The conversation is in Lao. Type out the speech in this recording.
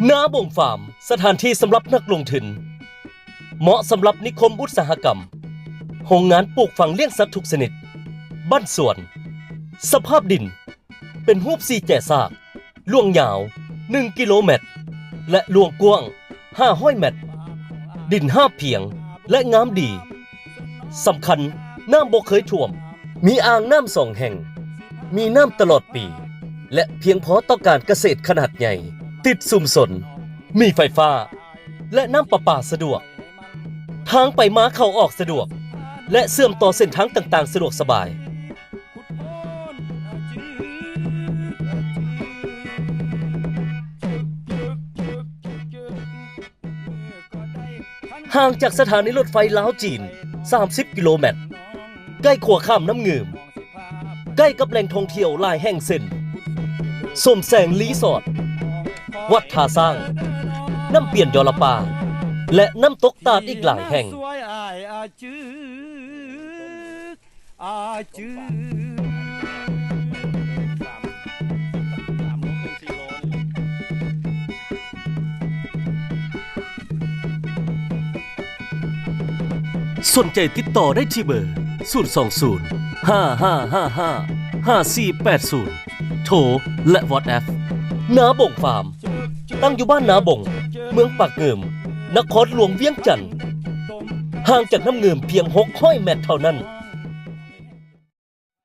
ນາບົງຟາມ ສະຖານທີ່ສຳລັບນັກລົງທຶນ, ເໝາະສຳລັບນິຄົມອຸດສາຫະກຳ, ໂຮງງານປູກຝັງລ້ຽງສັດທຸກຊະນິດ, ບ້ານສວນ. ສະພາບດິນເປັນຮູບສີ່ແຈສາກ, ລວງຍາວໜຶ່ງກິໂລແມັດ ແລະ ລວງກວ້າງຫ້າຮ້ອຍແມັດ. ດິນຮາບພຽງ ແລະ ງາມດີ. ສຳຄັນ, ນ້ຳບໍ່ເຄີຍຖ້ວມ, ມີອ່າງນ້ຳສອງແຫ່ງ, ມີນ້ຳຕະຫຼອດປີ ແລະ ພຽງພໍຕໍ່ການກະເສດຂະໜາດໃຫຍ່, ຕິດຊຸມຊົນ, ມີໄຟຟ້າ ແລະ ນ້ຳປະປາສະດວກ. ທາງໄປມາເຂົ້າອອກສະດວກ ແລະ ເຊື່ອມຕໍ່ເສັ້ນທາງຕ່າງໆສະດວກສະບາຍ. ຫ່າງຈາກສະຖານີລົດໄຟລາວ-ຈີນສາມສິບກິໂລແມັດ, ໃກ້ຂົວຂ້າມນ້ຳງື່ມ, ໃກ້ກັບແຫຼ່ງທ່ອງທ່ຽວຫຼາຍແຫ່ງເຊັ່ນ ສົມແສງຣີສອດ, ວັດທ່າຊ້າງ, ນ້ຳປຽນຢໍລະປາ ແລະ ນ້ຳຕົກຕາດອີກຫຼາຍແຫ່ງ. ອາຈື່ ສົນໃຈຕິດຕໍ່ໄດ້ທີ່ເບີ ສູນສອງສູນ ຫ້າຫ້າຫ້າຫ້າ ຫ້າສີ່ແປດສູນ ໂທ ແລະ ວອດແອັບ. ນາບົງຟາມ ຕັ້ງຢູ່ບ້ານນາບົງ ເມືອງປາກງື່ມ ນະຄອນຫຼວງວຽງຈັນ, ຫ່າງຈາກນ້ຳງື່ມພຽງຫົກຮ້ອຍແມັດເທົ່ານັ້ນ.